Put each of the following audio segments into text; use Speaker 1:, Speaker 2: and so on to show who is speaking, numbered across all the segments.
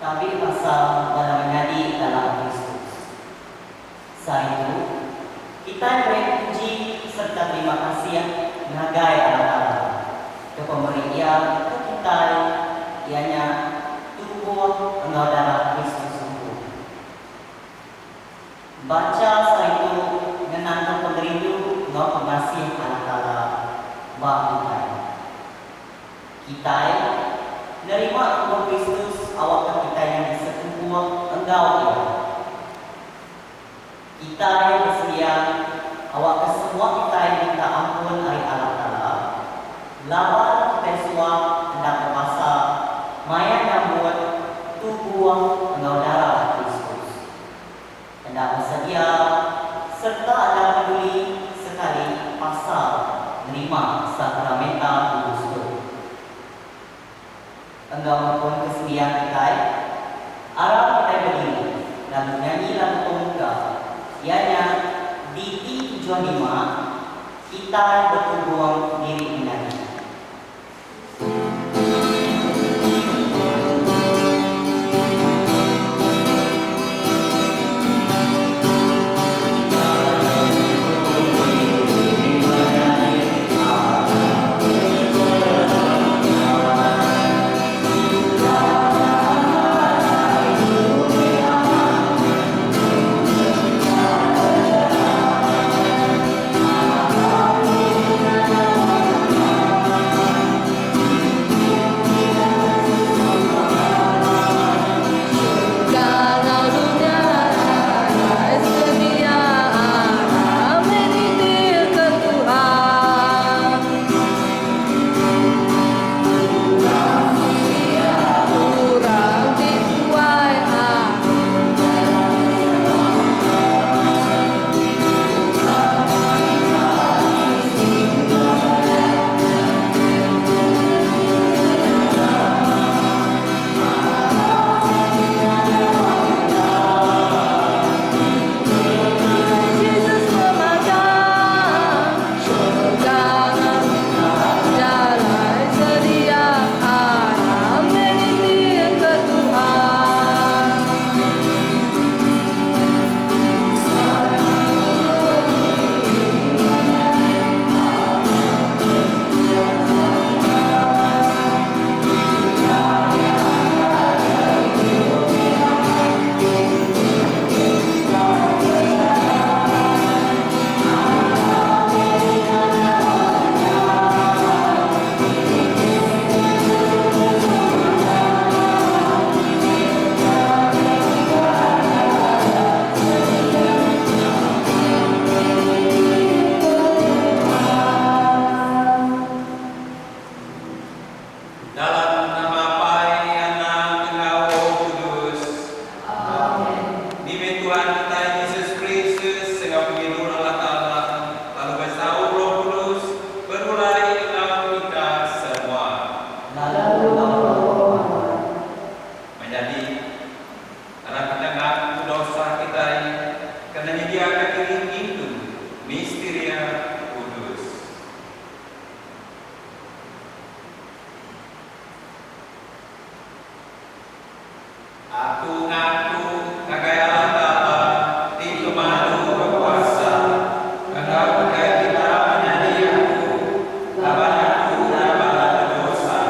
Speaker 1: Tabi basa bala menyadi dalam Kristus. Sehari tu, kitai meri puji sereta terima kasih ngagai Allah Taala ke pemeri Iya ke kitai iya nya tubuh enggau darah Kristus empu. Bacha sehari tu ngenangka pengerindu enggau pengasih Allah Taala ba kitai. Kitai nerima tubuh Kristus awakka kitai nyadi setubuh enggau Iya. Kitai besembiang awakka semua kitai minta ampun ari Allah Taala laban kitai suah enda bebasa maya nyambut tubuh enggau darah Kristus. Enda besedia sereta enda peduli sekali pasal nerima sakramenta kudus tu. Enggau ngepun ke sembiang kitai, aram kitai bediri lalu nyanyi lagu pemuka iya nya DT 75 Kitai Betugung Diri Menyadi.
Speaker 2: Dalam nama Apai, Anak, enggau Roh Kudus.
Speaker 1: Amen.
Speaker 2: Mimit Tuhan kitai Jesus Kristus enggau pengidup Allah Taala lalu besaup Roh Kudus begulai enggau kita semua.
Speaker 1: Lalu enggau roh nuan.
Speaker 2: Menyadi, aram kita ngaku dosa kitai kena nyediaka diri ngintu misteria kudus. Aku ngaku ngagai Allah Taala ti pemadu bekuasa, enggau ngagai kita menyadi aku, laban aku udah balat bedosa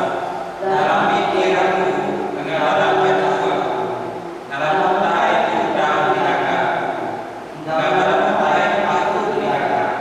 Speaker 2: dalam pikir aku enggau dalam jaku aku, dalam utai ti udah digaga aku, enggau dalam utai ti patut digaga.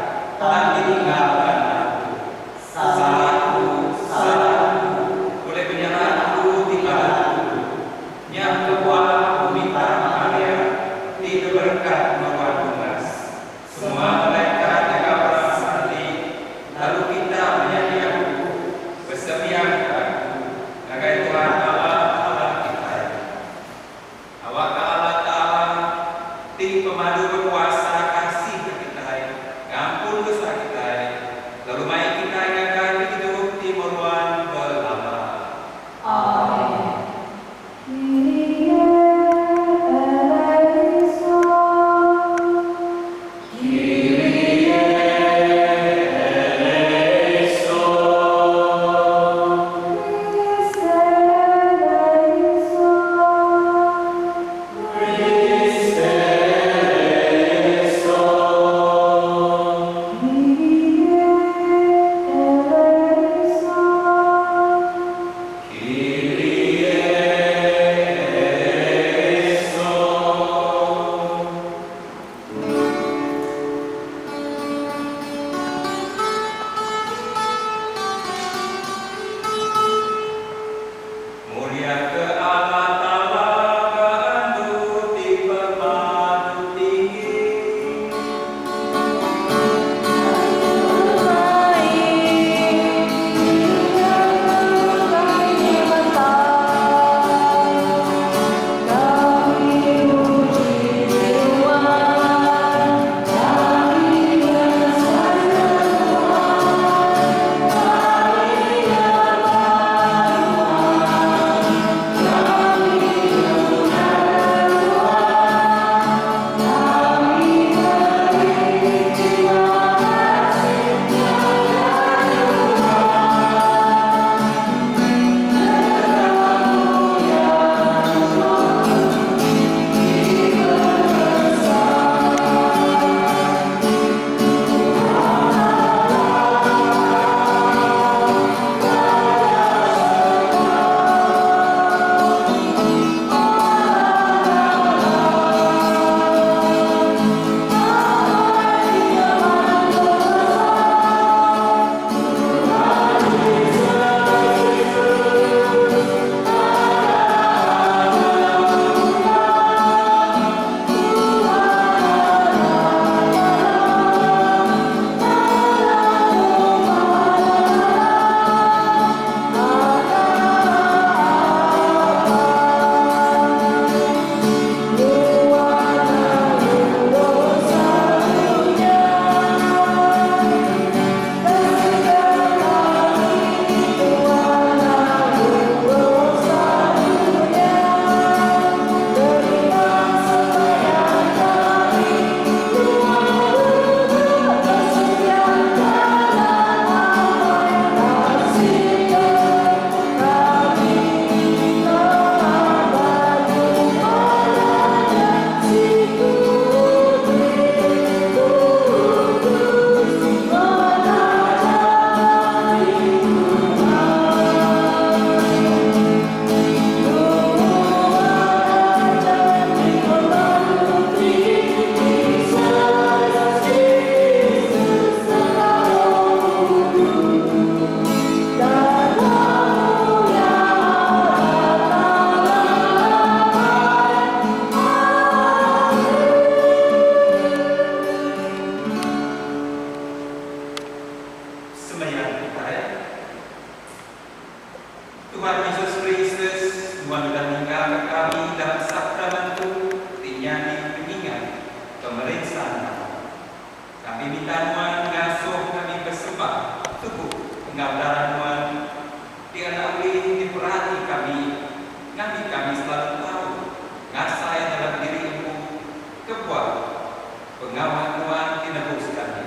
Speaker 2: pengawa Nuan ti nebus kami.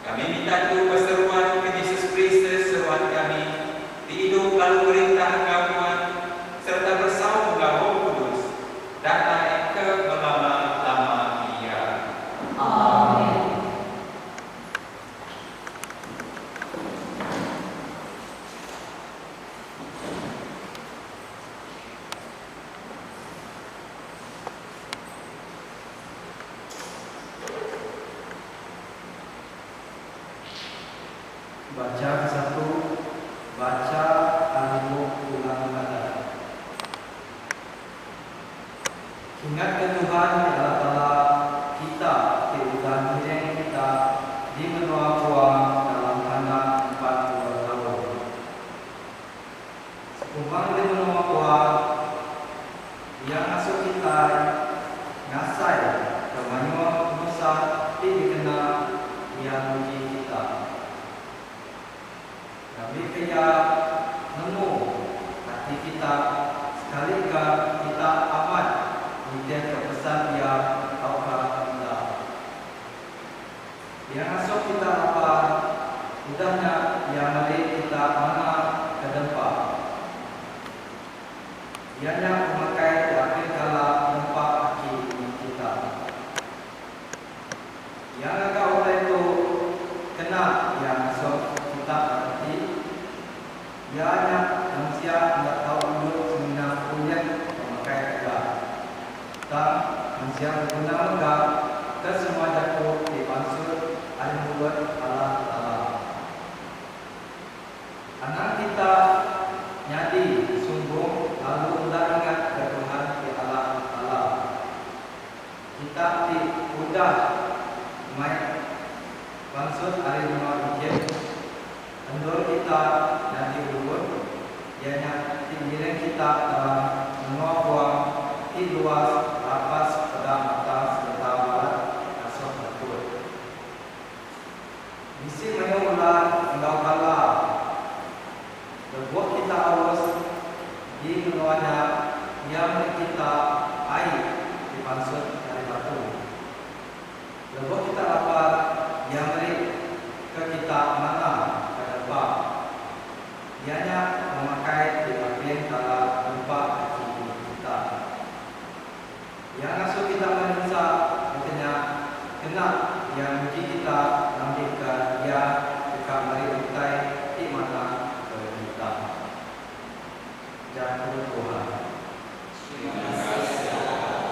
Speaker 2: Kami minta tu ba seruan ke Jesus Kristus seruan kami, ti idup lalu merintah enggau Nuan sereta bersaup enggau Roh Kudus, datai ke belama-lama iya.
Speaker 1: Amen.
Speaker 3: Bacha kesatu, Bacha ari bup Ulang Adat. Kingatka Tuhan ti Allah Taala kita ti udah ngiring kita di menua puang dalam kandang 40 taun. Sekumbang di menua puang, Iya ngasuh kitai ngasai ke mayuh penusah ti dikena Iya nguji kita. Ngambika Iya nemu ati kita sekalika kita amat nitihka pesan Iya tauka enda. Iya ngasuh kita lapar, udah nya Iya meri kita mana ke dempa. Iya nya pemakai ti apin kala nempa aki ini kita. Iya ngaga utai tu kena Iya ngasuh kita mereti, Iya nya mensia enda tau idup semina ulih pemakai aja. Tang, mensia beguna mega ke semua jaku ti pansut ari mulut Allah Taala. Anang kita nyadi sumbung lalu enda ingat ke Tuhan ti Allah Taala kita ti udah mai pansut ari menua Ejip, endur kita nyadi ulun, iya nya ti ngiring kita dalam menua puang ti luas rapas peda mata sereta balat ngasuh takut. Bisi mayuh ular enggau kala. Lebuh kita aus di menua nya, iya meri kita ai ti pansut ari batu. Lebuh kita lapar, iya meri ke kita mana ke dempa. Iya nya pemakai ti apin kala nempa ati kita. Iya ngasuh kita merinsa reti nya kena Iya nguji kita ngambika Iya deka meri utai ti manah ke kita. Jaku Tuhan.
Speaker 1: Terima kasih ke Allah Taala.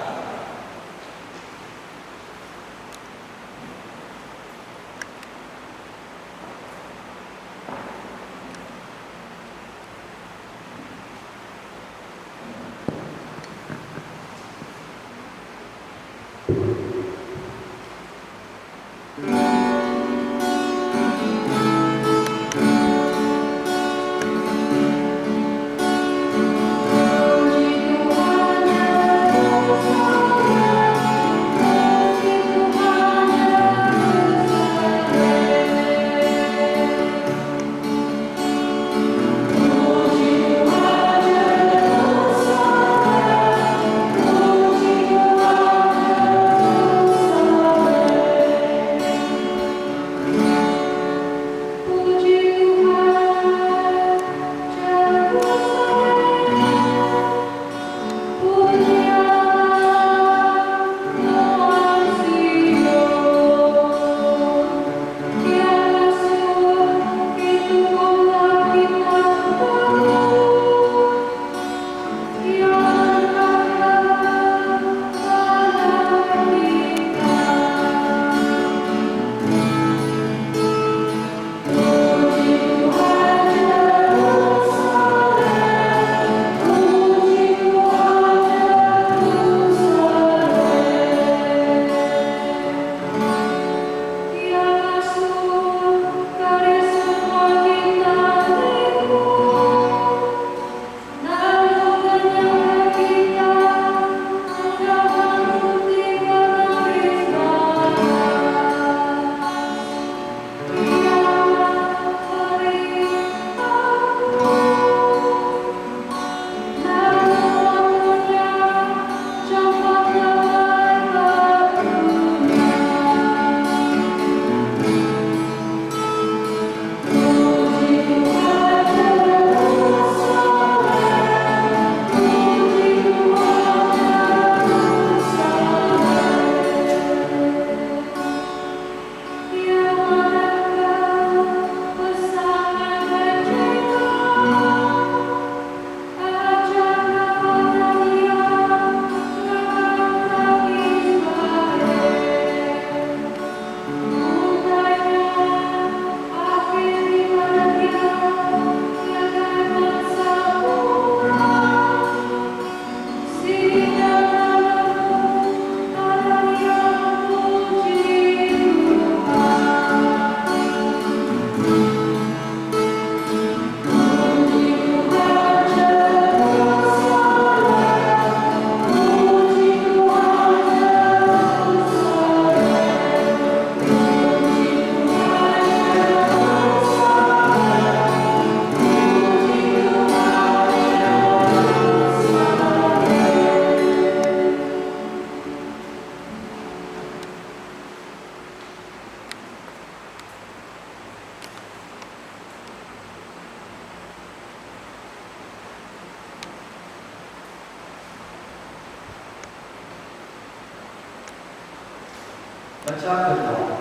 Speaker 3: Bacha kedua.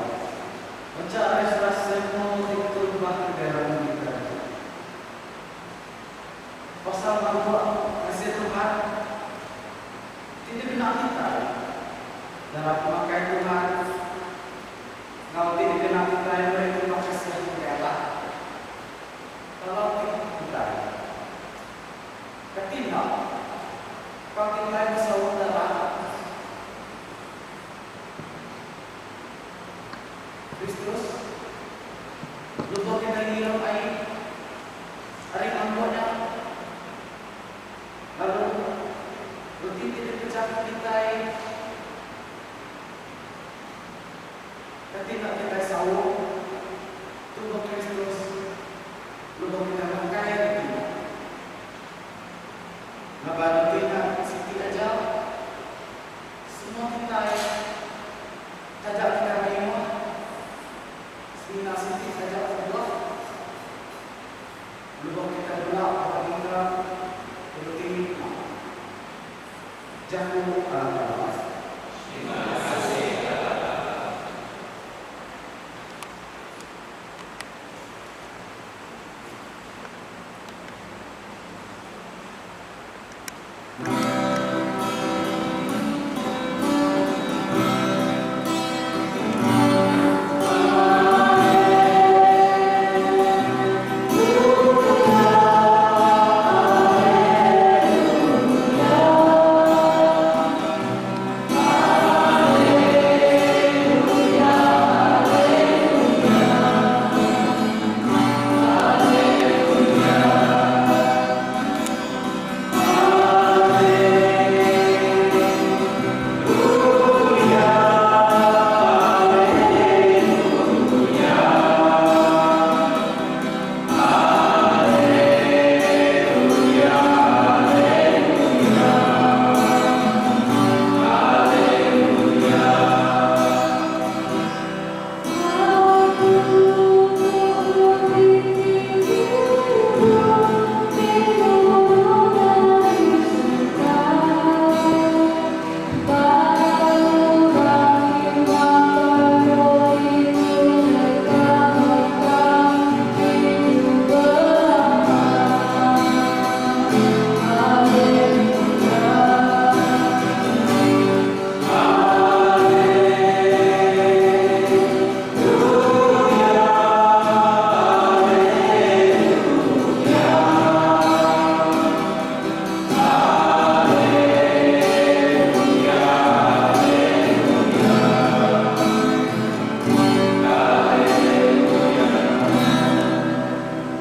Speaker 3: Bacha ari surat Samuel ti keterubah ngagai raban kita ditu. Pasal mabuk kasih Tuhan ti dikena kitai dalam pemakai Tuhan enggau ti dikena kitai meri terima kasih ngagai Allah dalam pengidup kitai. Kati enda, ka kitai besaut darah Kristus lebuh kitai ngirup ai ari mangkuk nya? Lalu, reti ti dipechahka kitai kati enda kitai saut tubuh Kristus lebuh kitai makai reti nya? Laban reti nya siti aja. Semua kitai taja kitai mayuh semina siti aja tubuh. Lebuh kitai bela tauka ninga reti nya jaku Allah Taala.
Speaker 2: Terima kasih Allah Taala.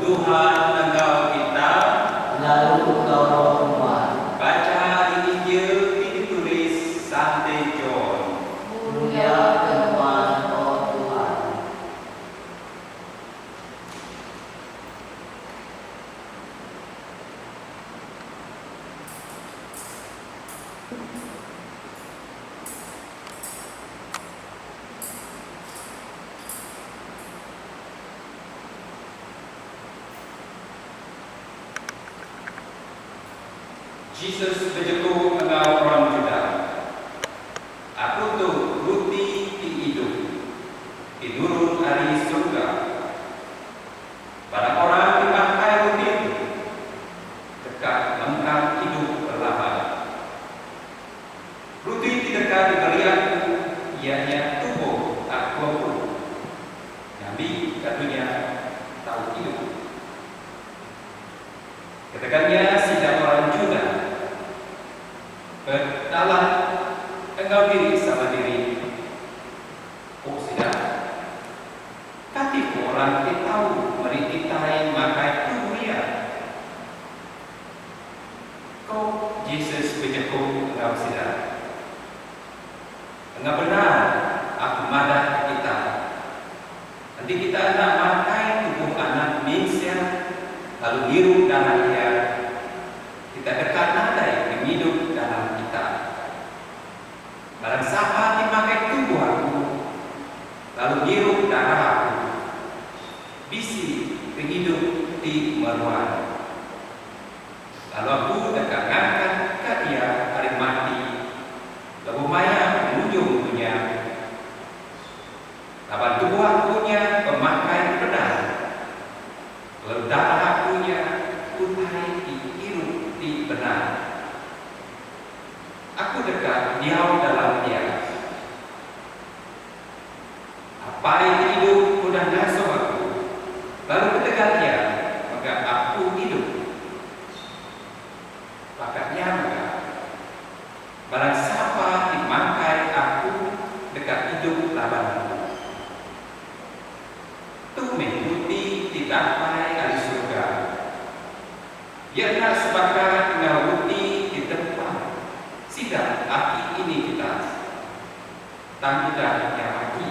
Speaker 2: Tuhan enggau kita.
Speaker 1: Lalu enggau roh nuan.
Speaker 2: Bacha ari Injil ti ditulis Sante John.
Speaker 1: Mulia ke nuan, O Tuhan.
Speaker 2: Jesus bejeku enggau orang Judah, Aku tu ruti ti idup, ti nurun ari surga. Barang orang ti makai ruti tu, deka mengkang idup belama iya. Ruti ti deka diberi aku iya nya tubuh aku empu, ngambi ka dunya tau idup. Ketegal nya sida orang Judah betalat enggau diri sama diri, ku sida, Kati ku orang ti tau meri kitai makai tubuh iya? Ko Jesus bejeku enggau sida, Enggau bendar Aku madah ke kita, enti kita enda makai tubuh Anak Mensia lalu ngirup darah Iya, kita deka nadai pengidup dalam kita. Barang sapa ti makai tubuh Aku lalu ngirup darah Aku, bisi pengidup ti meruan. Lalu Aku deka ngangkat ka iya ari mati lebuh maya pengujung dunya. Apai ti idup udah ngasuh Aku, lalu ketegal Iya mega Aku idup. Baka nya mega, barang sapa ti makai Aku deka idup laban Aku. Tu meh ruti ti datai ari surga. Iya enda sebaka enggau ruti ti tempa sida aki ini kita, tang udah iya mati.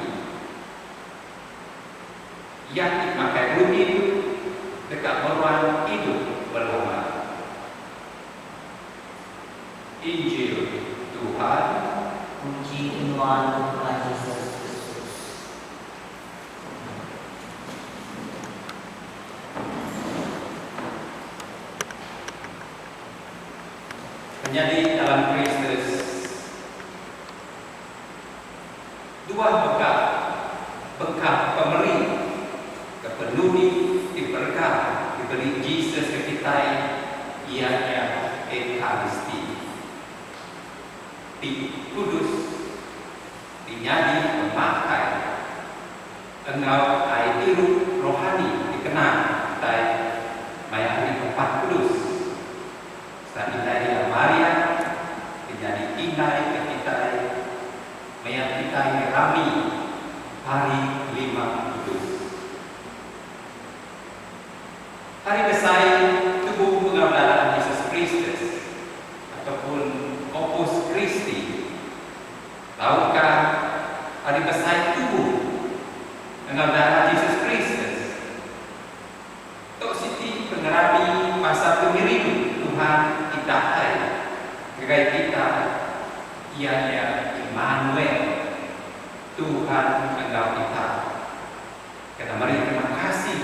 Speaker 2: Iya ti makai ruti tu deka meruan idup belama. Injil Tuhan.
Speaker 1: Puji ke nuan Tuhan Jesus Kristus.
Speaker 2: Menyadi dalam Kristus. Dua bengkah bengkah pemeri ke penudi ti berega diberi Jesus ke kitai iya nya Ekaristi ti kudus ti nyadi pemakai enggau ai irup rohani dikena kitai maya Hari Empat Kudus. Serta indai iya Maria ke nyadi indai ke kitai maya kitai ngerami Hari Lima Kudus. Hari besai tubuh enggau darah Jesus Kristus ataupun Corpus Christi tauka Hari besai tubuh enggau darah Jesus Kristus. Tu siti pengerami pasal pengerindu Tuhan ti datai ngagai kita, iya nya Immanuel, Tuhan enggau kita. Kena meri terima kasih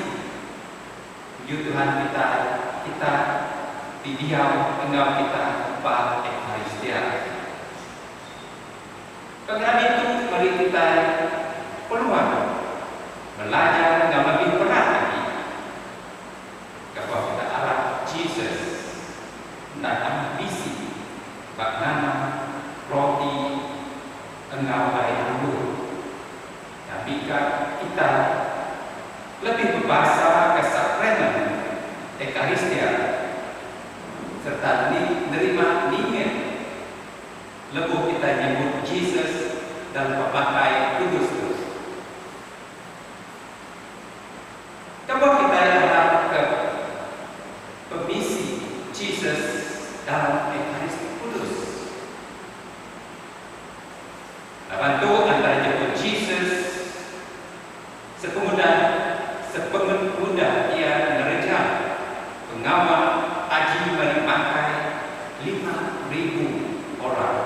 Speaker 2: nuju Tuhan kitai, kita ti diau enggau kita ba Ekaristia. Pengerami tu meri kitai peluang belajar enggau lebih berat agi kebuah kita arap Jesus endang amat bisi ba nama roti enggau ai anggur ngambika kita lebih bebasa ke sakramen Ekaristia sereta nerima ninga Lebuh kitai nyebut Jesus dalam pemakai kudus tu, kebuah kitai arapka pemisi Jesus dalam Ekaristi Kudus? Laban tu antara jaku Jesus sepengudah sepengudah iya ngereja pengawa aji meri makai 5000 orang.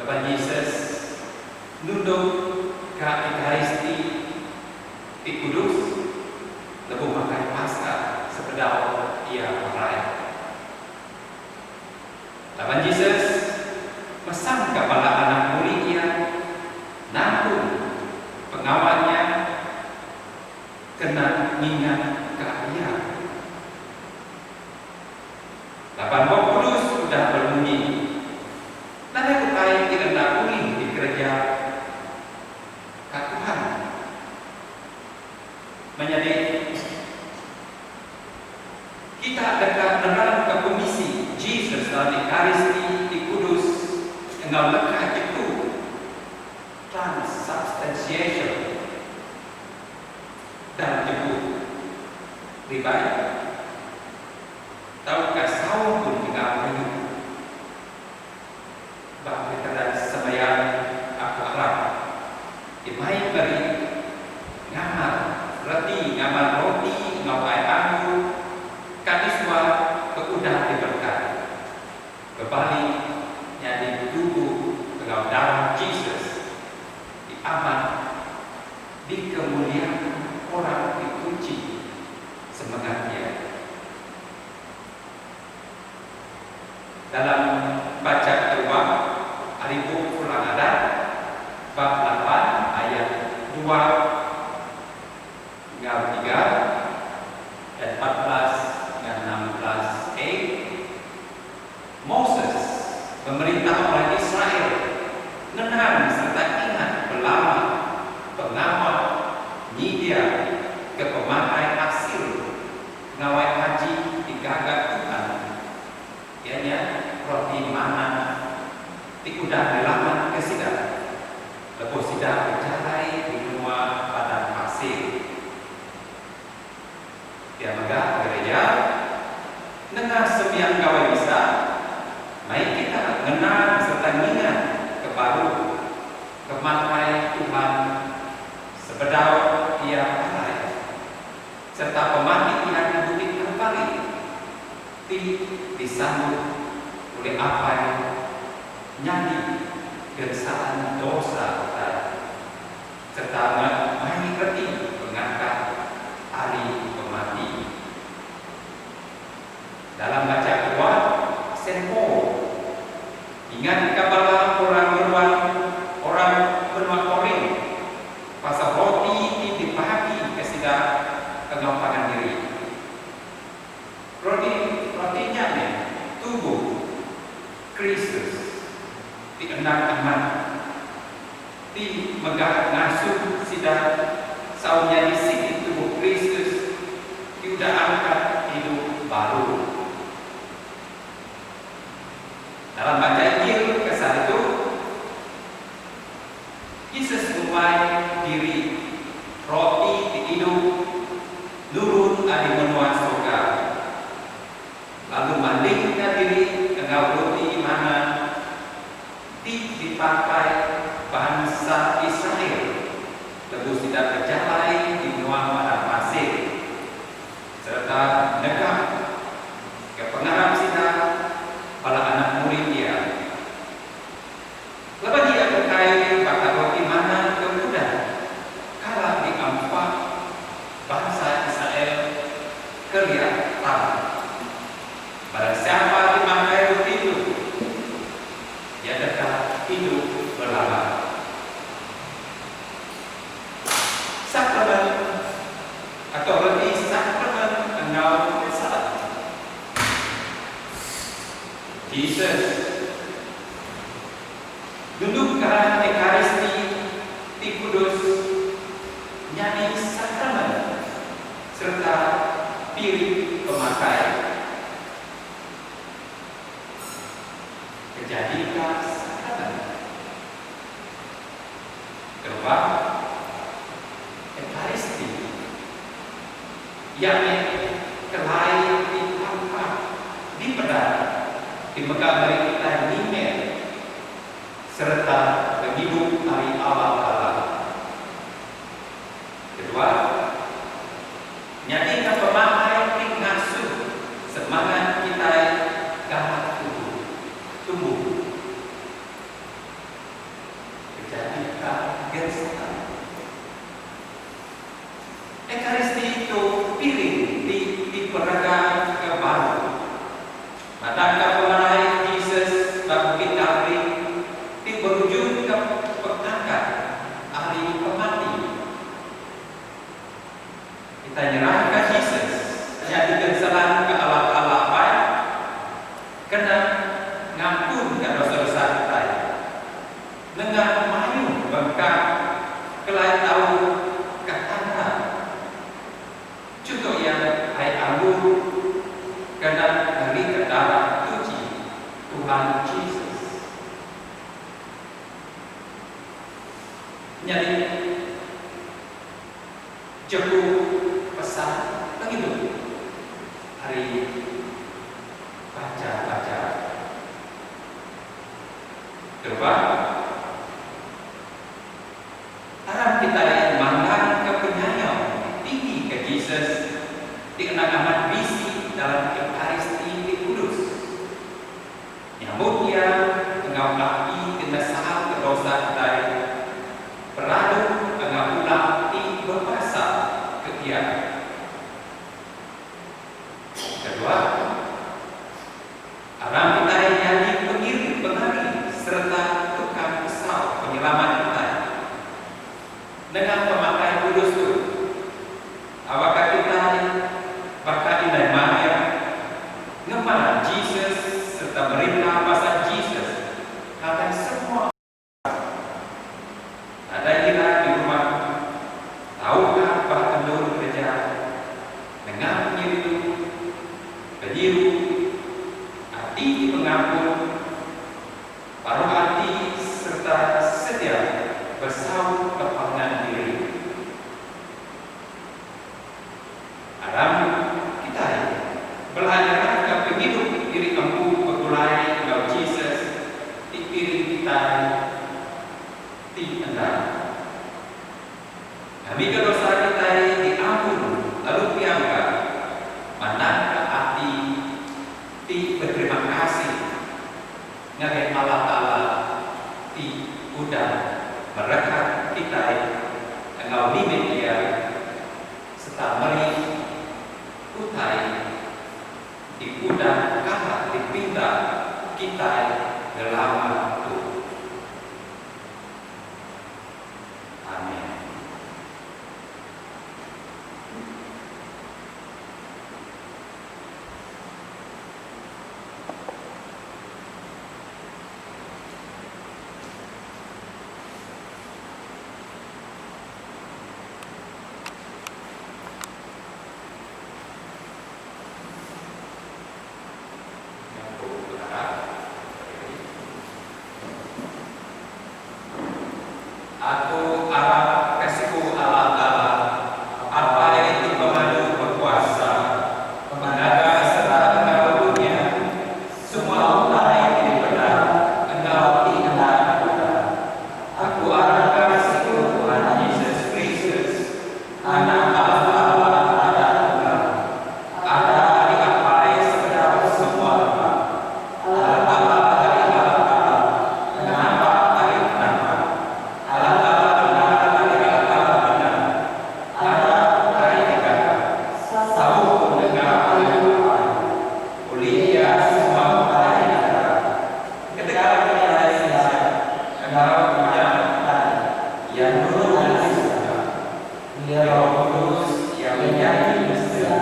Speaker 2: Laban Jesus nunduk ka Ekaristi ti kudus lebuh makai Paskah sebedau iya parai. Laban Jesus mesanka bala anak murid iya nanggung pengawa nya kena ngingatka iya. Laban Roh Kudus udah bemunyi, Nadai utai ti enda ulih dikereja ka Tuhan. Menyadi. Kita deka nerangka pemisi Jesus dalam Ekaristi ti kudus enggau leka jeku transubstantiation dalam jeku ribai tauka saum pun enggau kayu ba keteran sembahyang aku arap ti mai meri ngamal reti ngamal roti enggau ai anggur ka disuar ke udah diberkat bebali nyadi tubuh enggau darah Jesus ti amat dikemuliaka orang ti tuchi semengat iya. Dalam bacha keterubah ari bup Ulang Adat, bab lapan ayat dua enggau tiga dan 14 enggau 16 a, Moses memerintah orang Israel ngenang sereta. sida bejalai di menua padang pasir. Pia mega gereja nengah sembiang Gawai Misa mai kita ngenang sereta ngingat ke baru pemakai Tuhan sebedau Iya parai sereta pemati Iya di Bukit Kalvari ti disambut ulih Apai nyadi gensaan dosa kitai sereta mai reti pengangkat ari pemati. Dalam bacha keluar, Saint Paul ingatka bala orang ngeruan orang menua Korint pasal roti ti dibagi ke sida enggau pangan diri. Roti roti nya meh tubuh Kristus ti endang amat, ti mega ngasuh sida sau nyadi siti tubuh Kristus ti udah angkat idup baru. Dalam bacha Injil ke sehari tu, Jesus ngumbai diri roti ti idup nurun ari menua surga, lalu mandingka diri enggau roti manna ti dipakai bansa Israel lebuh sida bejalai di menua padang pasir sereta negap ke pengarap sida bala anak murid iya. Laban iya ukai baka roti manna ke udah kala diampa bansa Israel kelia tang. Barang siapa ti makai roti tu, iya deka idup belama. Sakramen atau reti sakramen enggau salah. Jesus nundukka Ekaristi ti kudus nyadi sakramen sereta piring pemakai. Kejadika sakramen. Keluar Ekaristi iya meh kelai ti tampak dipeda ti mega meri kitai nyimir sereta pengidup ari Allah Taala. Kedua, nyadika pemakai ti ngasuh semangat kitai galak tubuh tumbuh. Bejadika Gerstan. Ekaristi tu piring ti diperega ke baru. Madahka pemerai Jesus ba Bukit Kalvari ti berujungka pengangkat ari pemati. Kitai nyerahka Jesus nyadi genselan ke Allah Taala Apai kena ngampunka dosa-dosa kitai nengah mayuh bengkah kelai tau ke tanda. Chunto iya ai anggur kena ngerika darah tuchi Tuhan Jesus. Nyadi Jaku pesan pengidup ari bacha-bacha. Terubah, aram kitai mandangka penyayau ti tinggi ke Jesus ti endang amat bisi dalam Ekaristi ti kudus. Nyambut iya enggau ati ti nesal ke dosa kitai, beradu enggau ulah ti bebasa ke iya. Kedua, aram kitai nyadi pengiring pengari sereta tukang. Endar. Ngambika dosa kitai diampun lalu pia mega mandangka ati ti beterima kasih ngagai Allah Taala ti udah merekat kitai enggau mimit Iya sereta meri utai ti udah kala dipinta kitai ngelama tu. Amin. Jaku pengarap. Aku arap ka siku Allah Taala, Apai ti pemadu bekuasa, Pengaga sereta enggau dunya, semua utai ti dipeda enggau ti enda dipeda. Aku arap ka siku Tuhan Jesus Kristus, Anak Allah Taala ada tunggal, ada ari Apai sebedau semua rebak. Allah Taala ari Allah Taala, penampak ari penampak. Allah Taala bendar ari Allah Taala bendar, ada ukai digaga, sauh pendengar ari Apai. Ulih iya semua utai digaga. Ketegal kitai mensia enggau dunya utai iya nurun ari surga.
Speaker 1: Iya Roh Kudus
Speaker 2: iya menyadi mensia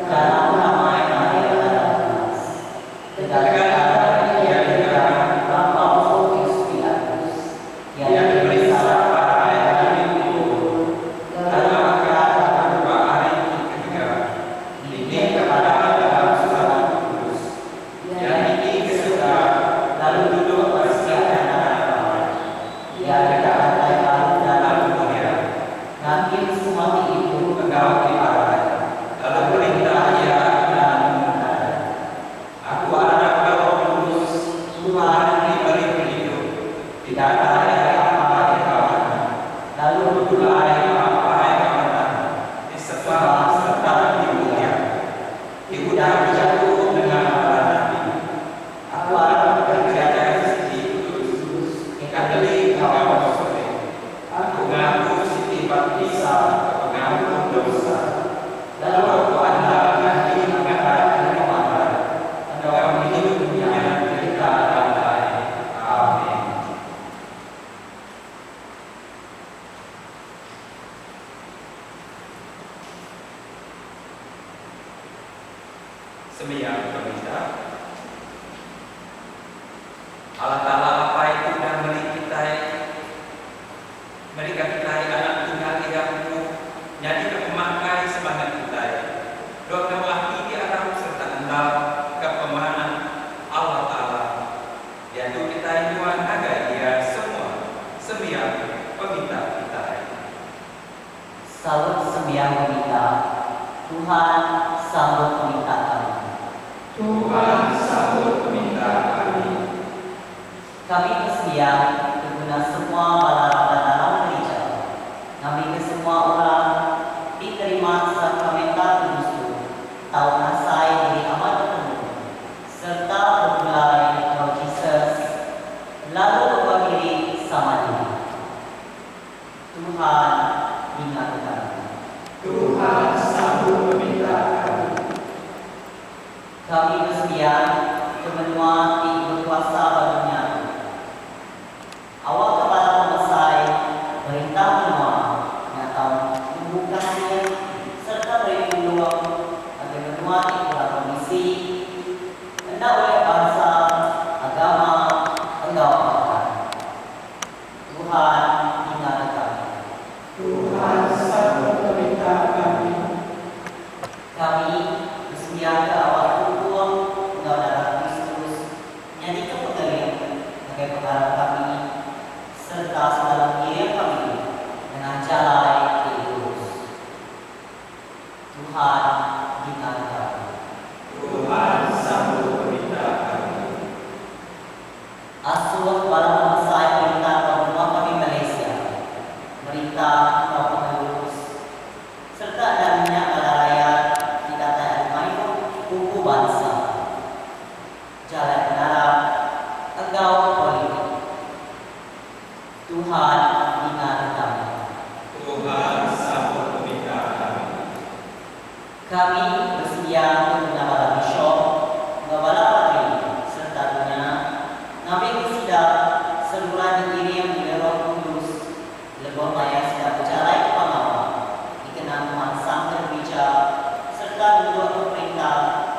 Speaker 1: dalam ramai Maria Ada Tunas. Tegal
Speaker 2: Tegal
Speaker 1: kitai
Speaker 2: kitai
Speaker 1: iya
Speaker 2: iya
Speaker 1: digaga
Speaker 2: digaga
Speaker 1: ba Pontius Pilatus. Iya
Speaker 2: Iya
Speaker 1: diperinsa
Speaker 2: diperinsa
Speaker 1: parai
Speaker 2: parai
Speaker 1: ari
Speaker 2: ari
Speaker 1: dikubur,
Speaker 2: dikubur,
Speaker 1: lalu
Speaker 2: lalu
Speaker 1: angkat
Speaker 2: angkat
Speaker 1: baru
Speaker 2: ba
Speaker 1: hari
Speaker 2: hari
Speaker 1: ti
Speaker 2: ti
Speaker 1: ketiga,
Speaker 2: ketiga,
Speaker 1: nitih
Speaker 2: nitihka
Speaker 1: ke padah
Speaker 2: padah
Speaker 1: dalam
Speaker 2: dalam
Speaker 1: Surat
Speaker 2: Surat
Speaker 1: Kudus.
Speaker 2: Kudus.
Speaker 1: Iya
Speaker 2: Iya
Speaker 1: niki
Speaker 2: niki
Speaker 1: ke
Speaker 2: ke
Speaker 1: surga
Speaker 2: surga,
Speaker 1: lalu
Speaker 2: lalu
Speaker 1: duduk
Speaker 2: duduk
Speaker 1: ba
Speaker 2: ba
Speaker 1: sepiak
Speaker 2: sepiak
Speaker 1: kanan
Speaker 2: kanan
Speaker 1: Apai.
Speaker 2: Apai.
Speaker 1: Iya
Speaker 2: Iya
Speaker 1: deka
Speaker 2: deka
Speaker 1: datai
Speaker 2: datai
Speaker 1: baru
Speaker 2: baru
Speaker 1: dalam
Speaker 2: dalam
Speaker 1: dunya,
Speaker 2: dunya,
Speaker 1: ngakim semua ti idup
Speaker 2: enggau ti parai, lalu
Speaker 1: lalu
Speaker 2: perintah
Speaker 1: perintah
Speaker 2: Iya
Speaker 1: Iya
Speaker 2: enda
Speaker 1: enda
Speaker 2: nemu
Speaker 1: nemu
Speaker 2: nadai.
Speaker 1: nadai.
Speaker 2: Aku arapka Roh Kudus,
Speaker 1: Tuhan
Speaker 2: Tuhan ti meri pengidup, ti
Speaker 1: ti
Speaker 2: datai
Speaker 1: datai
Speaker 2: ari
Speaker 1: ari
Speaker 2: Apai
Speaker 1: Apai
Speaker 2: enggau
Speaker 1: enggau
Speaker 2: Anak,
Speaker 1: Anak, lalu
Speaker 2: begulai
Speaker 1: begulai
Speaker 2: enggau
Speaker 1: enggau
Speaker 2: Apai
Speaker 1: Apai
Speaker 2: enggau
Speaker 1: enggau
Speaker 2: Anak,
Speaker 1: Anak,
Speaker 2: disembah
Speaker 1: disembah
Speaker 2: sereta
Speaker 1: sereta
Speaker 2: dimulia,
Speaker 1: dimulia,
Speaker 2: ti
Speaker 1: ti
Speaker 2: udah
Speaker 1: udah
Speaker 2: bejaku
Speaker 1: bejaku
Speaker 2: nengah
Speaker 1: nengah
Speaker 2: bala
Speaker 1: bala
Speaker 2: nabi.
Speaker 1: nabi.
Speaker 2: Aku
Speaker 1: Aku
Speaker 2: arapka
Speaker 1: arapka
Speaker 2: gereja
Speaker 1: gereja
Speaker 2: siti
Speaker 1: kudus,
Speaker 2: kudus,
Speaker 1: Katolik
Speaker 2: Katolik
Speaker 1: enggau
Speaker 2: enggau
Speaker 1: Apostolik.
Speaker 2: Apostolik. Aku ngaku siti baptisa ke pengampun dosa,
Speaker 1: Lalu
Speaker 2: lalu
Speaker 1: aku
Speaker 2: aku
Speaker 1: andal
Speaker 2: andal
Speaker 1: ngagai
Speaker 2: ngagai
Speaker 1: pengangkat
Speaker 2: pengangkat
Speaker 1: ari
Speaker 2: ari
Speaker 1: pemarai
Speaker 2: pemarai
Speaker 1: enggau
Speaker 2: enggau
Speaker 1: pengidup
Speaker 2: pengidup
Speaker 1: dunya
Speaker 2: dunya
Speaker 1: ti
Speaker 2: ti
Speaker 1: deka
Speaker 2: deka
Speaker 1: datai.
Speaker 2: datai.
Speaker 1: Amin.
Speaker 2: Amin. Sembiang Peminta. Allah Taala Apai ti udah meri kitai merika kitai Anak Tunggal Iya Empu nyadika pemakai semangat kitai dua enggau ati ti arap sereta andal ka pemanah Allah Taala diatu kitai nyuah ngagai Iya semua sembiang peminta kitai.
Speaker 1: Saut sembiang peminta, Tuhan sambut peminta kami.
Speaker 2: Tuhan sambut peminta kami.
Speaker 1: Kami besembiang ke guna semua bala raban dalam gerija, ngambika semua orang ti nerima sakramenta kudus tu tau ngasai diri amat betemu sereta begulai enggau Jesus lalu enggau diri sama diri. Tuhan ningaka kami.
Speaker 2: Tuhan sambut peminta kami.
Speaker 1: Kami besembiang ke menua ti bekuasa ba dunya tu. Awakka bala pemesai perintah menua nya tau numbuh kasih sereta meri tulung ngagai menua ti kurang pemisi, enda ulih bansa, agama enggau pangkat. Tuhan ningaka kami.
Speaker 2: Tuhan sambut peminta kami.
Speaker 1: Kami besembiangka awak tubuh enggau darah Kristus nyadika pengering ngagai pengarap kami sereta selalu ngiring kami nengah jalai ti lurus. Tuhan ningaka kami.
Speaker 2: Tuhan sambut peminta kami.
Speaker 1: Asuh bala pemesai perintah ba menua kami Malaysia. pengelantang enggau pengelurus sereta enda minyak bala rayat ti datai ari mayuh pupu bansa, jalai pengarap enggau politik. Tuhan ninga ke kami.
Speaker 2: Tuhan sambut peminta kami.
Speaker 1: Kami besembiang ke guna bala bishop enggau bala padri sereta dunya ngambika sida seruran diiring ulih Roh Kudus lebuh maya sida bejalaika pengawa dikena ngemansangka gerija sereta nundukka perintah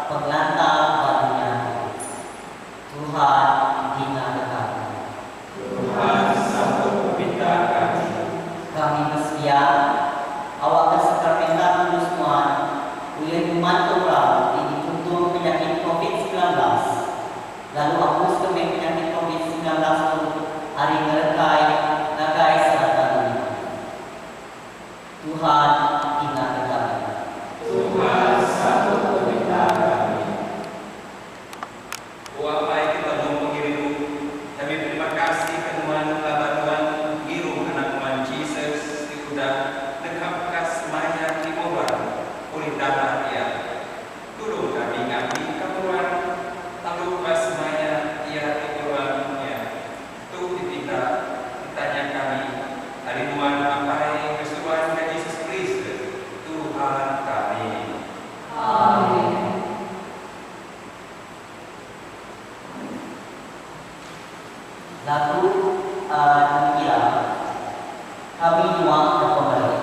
Speaker 1: pengelantang ba dunya tu. Tuhan dinga ke kami.
Speaker 2: Tuhan sambut peminta kami.
Speaker 1: Kami besembiang awakka sakramenta kudus nuan ulih nyumanka orang ti dituntung penyakit covid 19 lalu apuska meh penyakit covid 19 tu ari ngerekai ngagai serata dunya. Tuhan dinga ke kami.
Speaker 2: Tuhan sambut peminta kami. O Apai ti penuh pengerindu, kami beterima kasih ke Nuan laban Nuan ngirum Anak Nuan Jesus ti udah negapka semaya ti meruan ulih darah Iya. Tulung kami ngambika meruan lalu ba semaya Iya ti meruan nya. Tu dipinta ditanya kami ari Nuan Apai ngesuanka Jesus Kristus, Tuhan kami.
Speaker 1: Amen. Lagu Nengkira Kami Nyuak Ke Pemeri.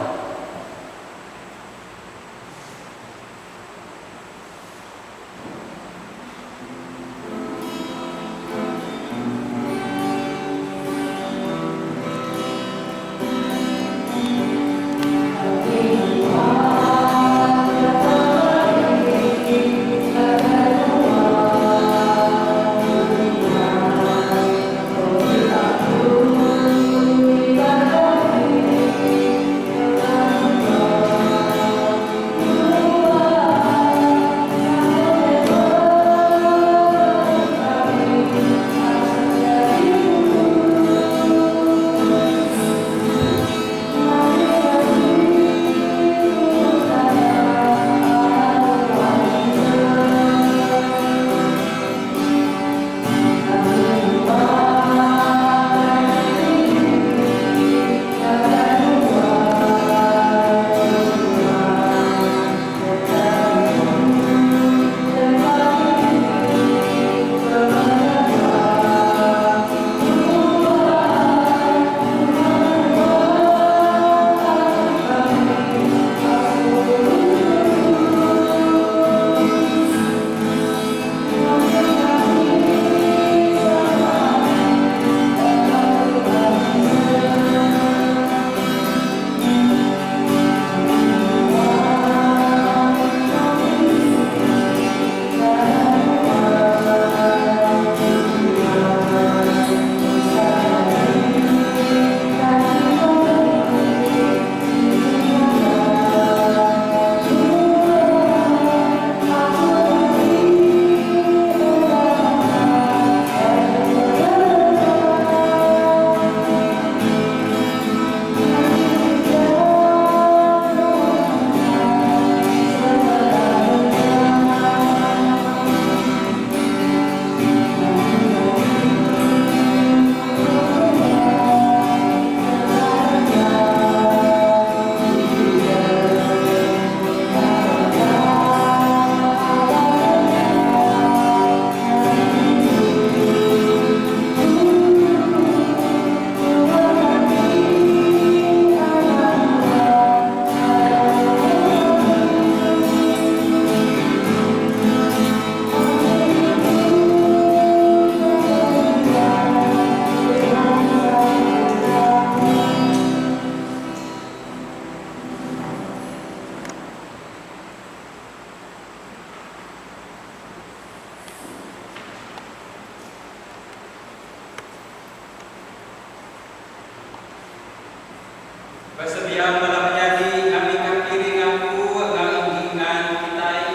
Speaker 2: Besembiang bala menyadi ngambika piring aku enggau inggingan kitai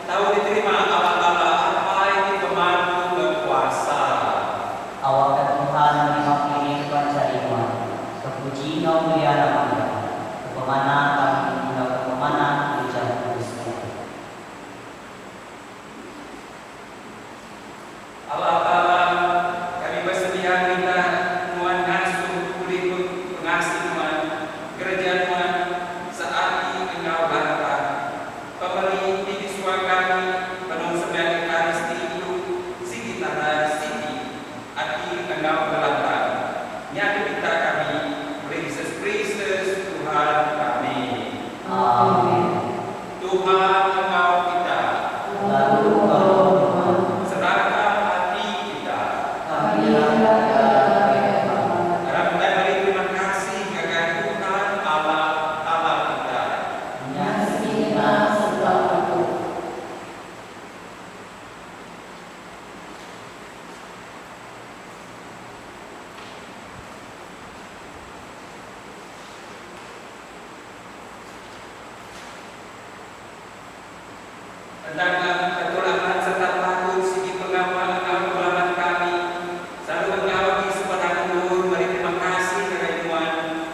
Speaker 2: tau diterima Allah Taala Apai ti pemadu bekuasa.
Speaker 1: Awakka Tuhan nerima piring ba jari nuan, ke puji enggau mulia nama Iya.
Speaker 2: Endang betul amat sereta patut sigi pengawa enggau pengalaman kami selalu enggau agi sebarang endur meri terima kasih ngagai nuan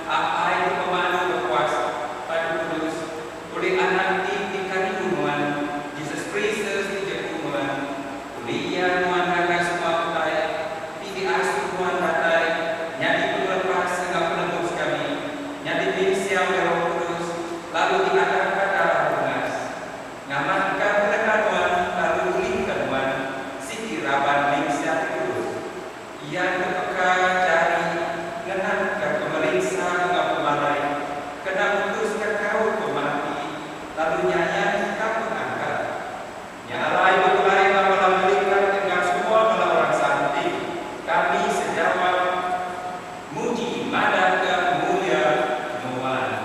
Speaker 2: Apai ti pemadu bekuasa, Padu Kudus, ulih Anak ti dikerindu nuan, Jesus Kristus ti jeku nuan, ulih Iya nuan ngaga semua utai ti diasuh nuan datai nyadi pengelepas enggau penebus kami, nyadi mensia ulih Roh Kudus lalu diadaka darah bungas. Ngamahka peneka nuan lalu ulihka nuan siti raban mensia ti kudus. Iya tepeka jari ngenanka pemerinsa enggau pemalai kena mutuska kaul pemati lalu nyayanka pengangkat. Nya alai begulai enggau bala melikat enggau semua bala orang santi, kami sejawat muji madahka mulia nuan.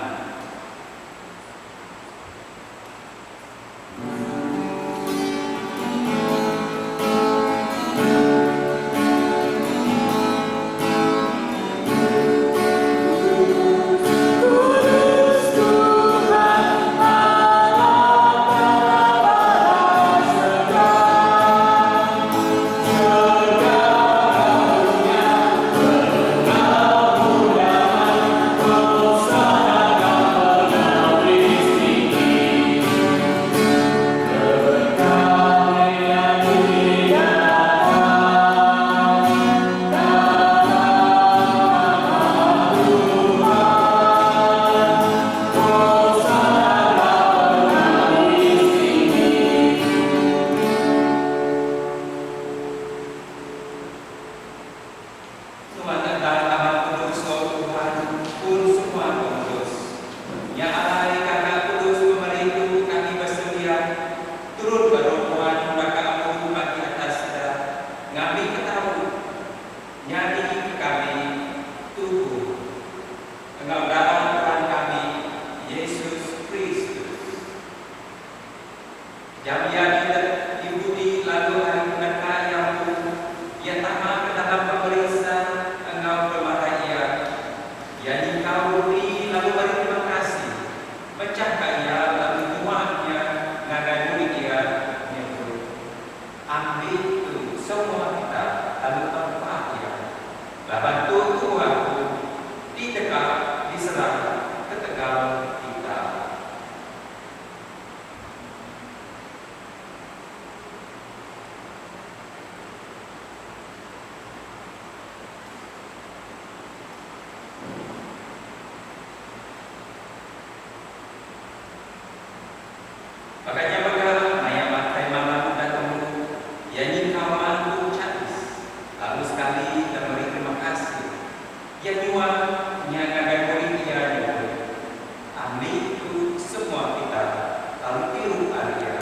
Speaker 4: Kudus Tuhan Allah bala serga, Segala dunia penuh
Speaker 2: Nuan endang amat kudus, O Tuhan, pun semua pengudus. Nya alai Kakak Kudus pemeri tu kami besembiang, turun ke roh Nuan baka amu ba di atas sida, ngambika tau nyadi ke kami tubuh enggau darah Tuhan kami, Yesus Kristus. Jam iya dibudi lalu ari peneka iya empu, iya tama ke dalam pemerinsa enggau pemarai iya. Iya nyingkau ruti lalu meri terima kasih, mechah ka iya lalu nyua nya ngagai murid iya nyebut, Ambi tu semua kita lalu empa iya, laban tu tubuh aku ti deka diserah ketegal kita. Baka nya mega, maya makai malam udah tembu, iya nyingkau mangkuk chadis, lalu sekali iya meri terima kasih. Iya nyua nya ngagai murid iya nyebut, Ambi tu semua kita lalu tiru ari iya.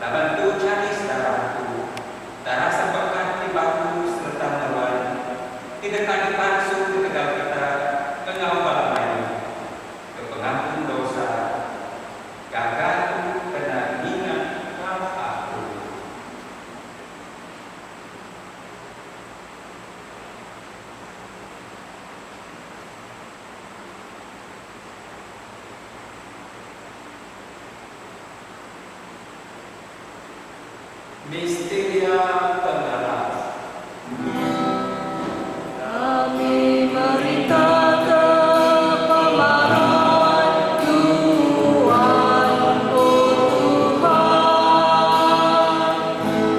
Speaker 2: Laban tu chadis darah aku, darah sempekat ti baru sereta meruan, ti deka dipansuh ketegal kita enggau bala mayuh ke pengampun dosa. Gaga tu kena ninga ka aku.
Speaker 3: Misteria Pengarap.
Speaker 4: Kami meritaka pemarai Tuhan, O Tuhan,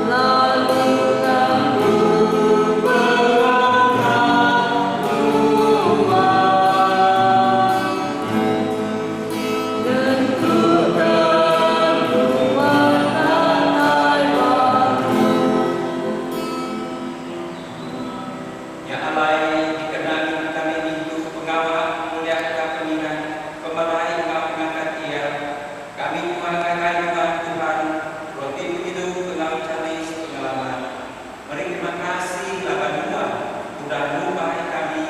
Speaker 4: lalu ngaku pengangkat Tuhan. Nentuka Tuhan datai baru.
Speaker 2: Nya alai dikena kami ngintu pengawa ngemuliaka pengingat pemerai enggau pengangkat iya, kami nyuah ngagai nuan Tuhan roti pengidup enggau chalis pengelamat. Meri terima kasih laban nuan udah ngumbai kami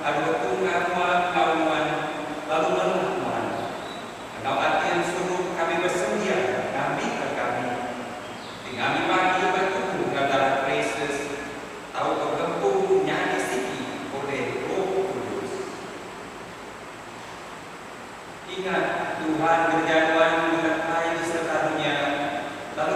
Speaker 2: lalu betungga mua enggau nuan lalu menuh nuan. Enggau ati ensuruk kami besembiang ngambika kami ti ngambi bagi ba tubuh enggau darah Kristus tau begempung nyadi siti oleh Roh Kudus. Ingat, Tuhan ngereja nuan ngelekai di sereta dunya, lalu.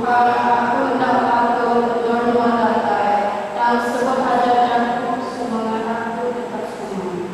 Speaker 5: Tuhan, aku enda patut endur Nuan datai, tang sebut aja jaku, semengat aku deka suman.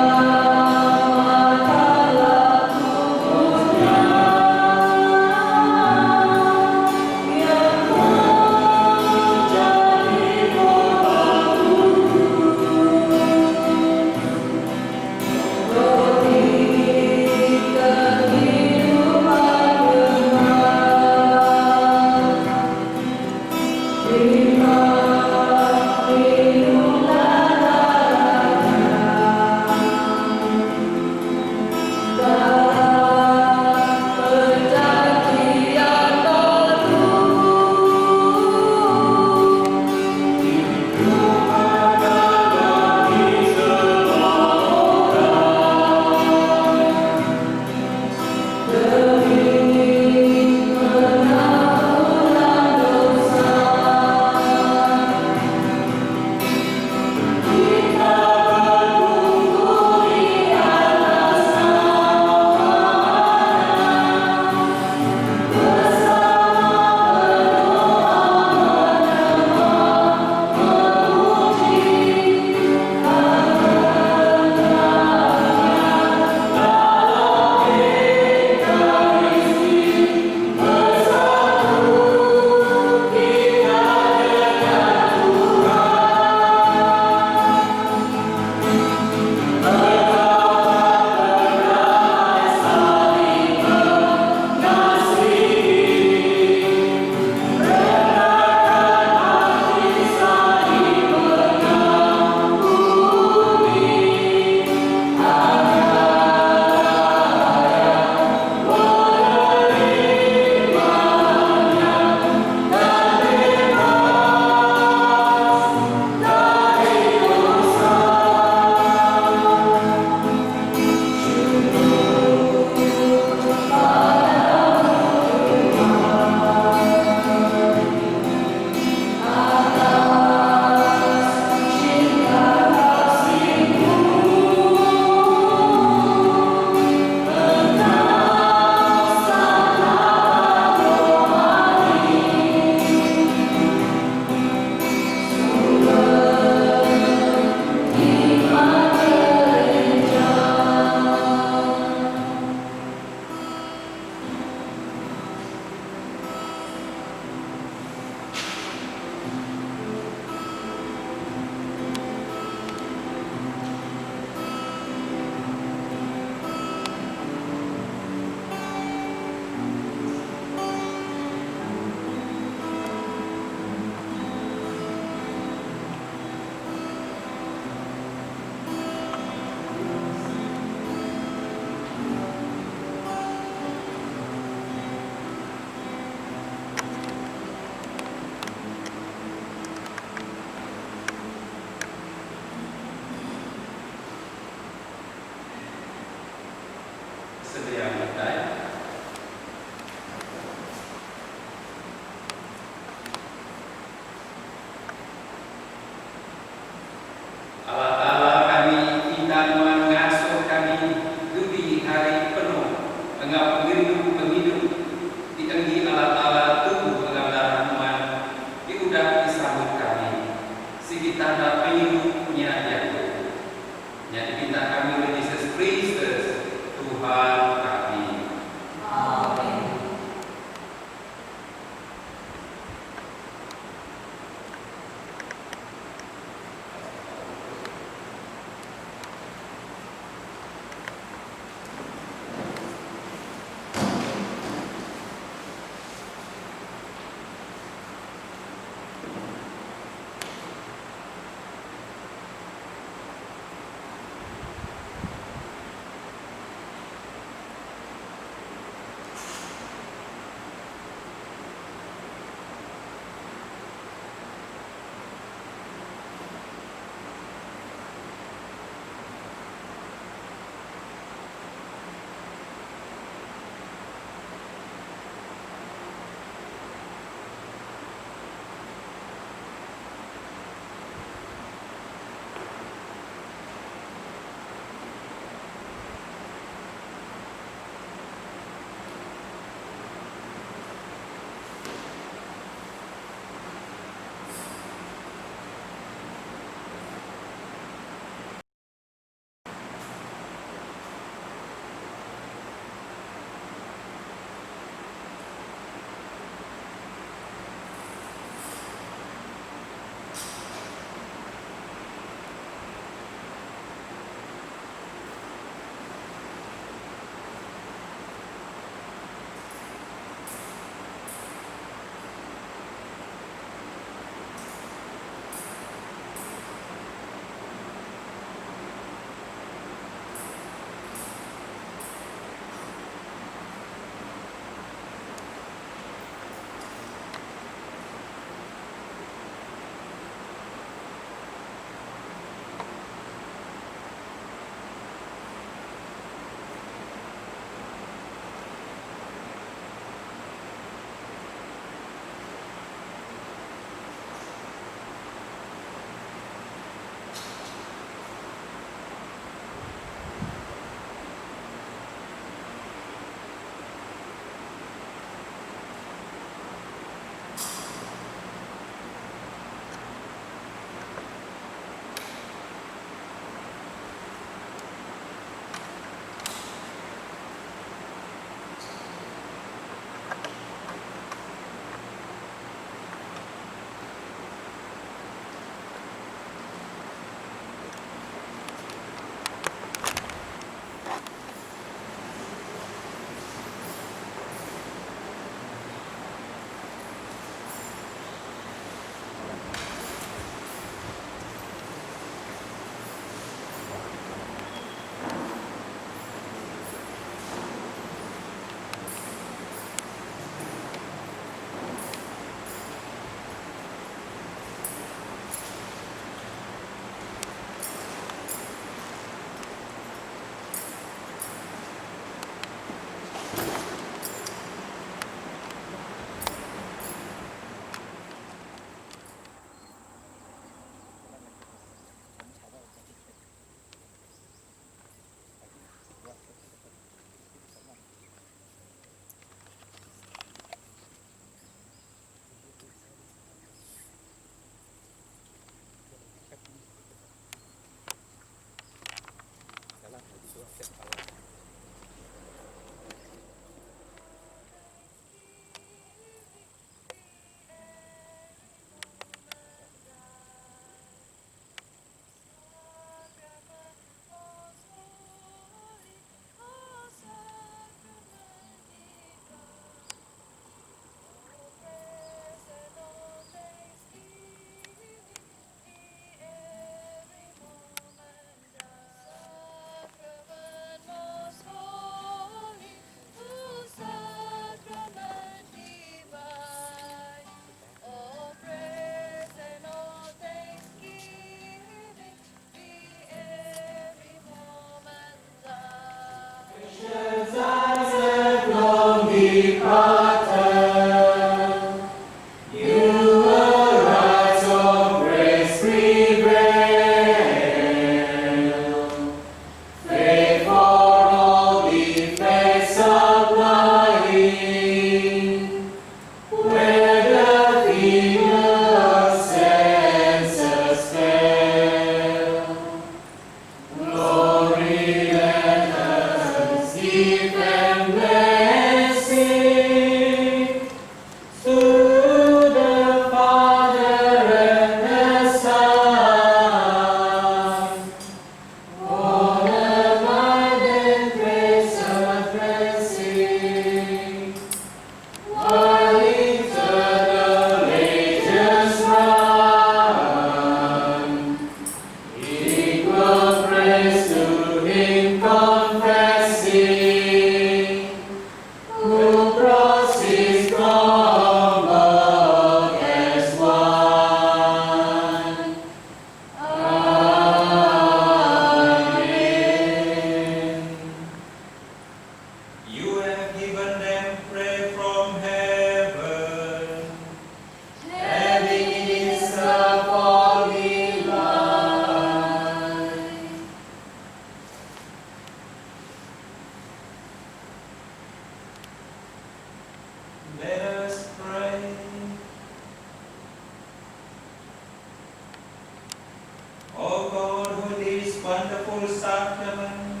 Speaker 2: wonderful sacrament,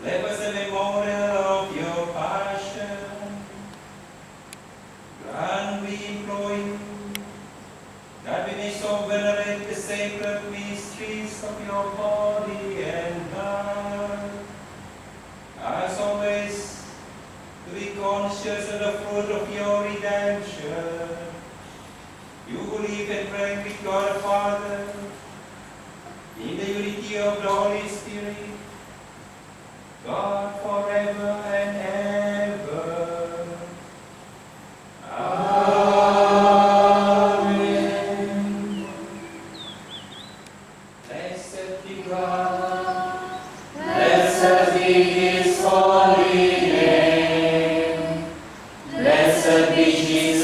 Speaker 2: let us a memorial of your passion. Grant, we implore you, that we may so venerate the sacred mysteries of your body and blood, as always to be conscious of the fruit of your redemption. You who live and reign with God the Father, in the unity of the Holy Spirit, God forever and ever. Amen. Blessed be God.
Speaker 4: Blessed be his holy name. Blessed be Jesus.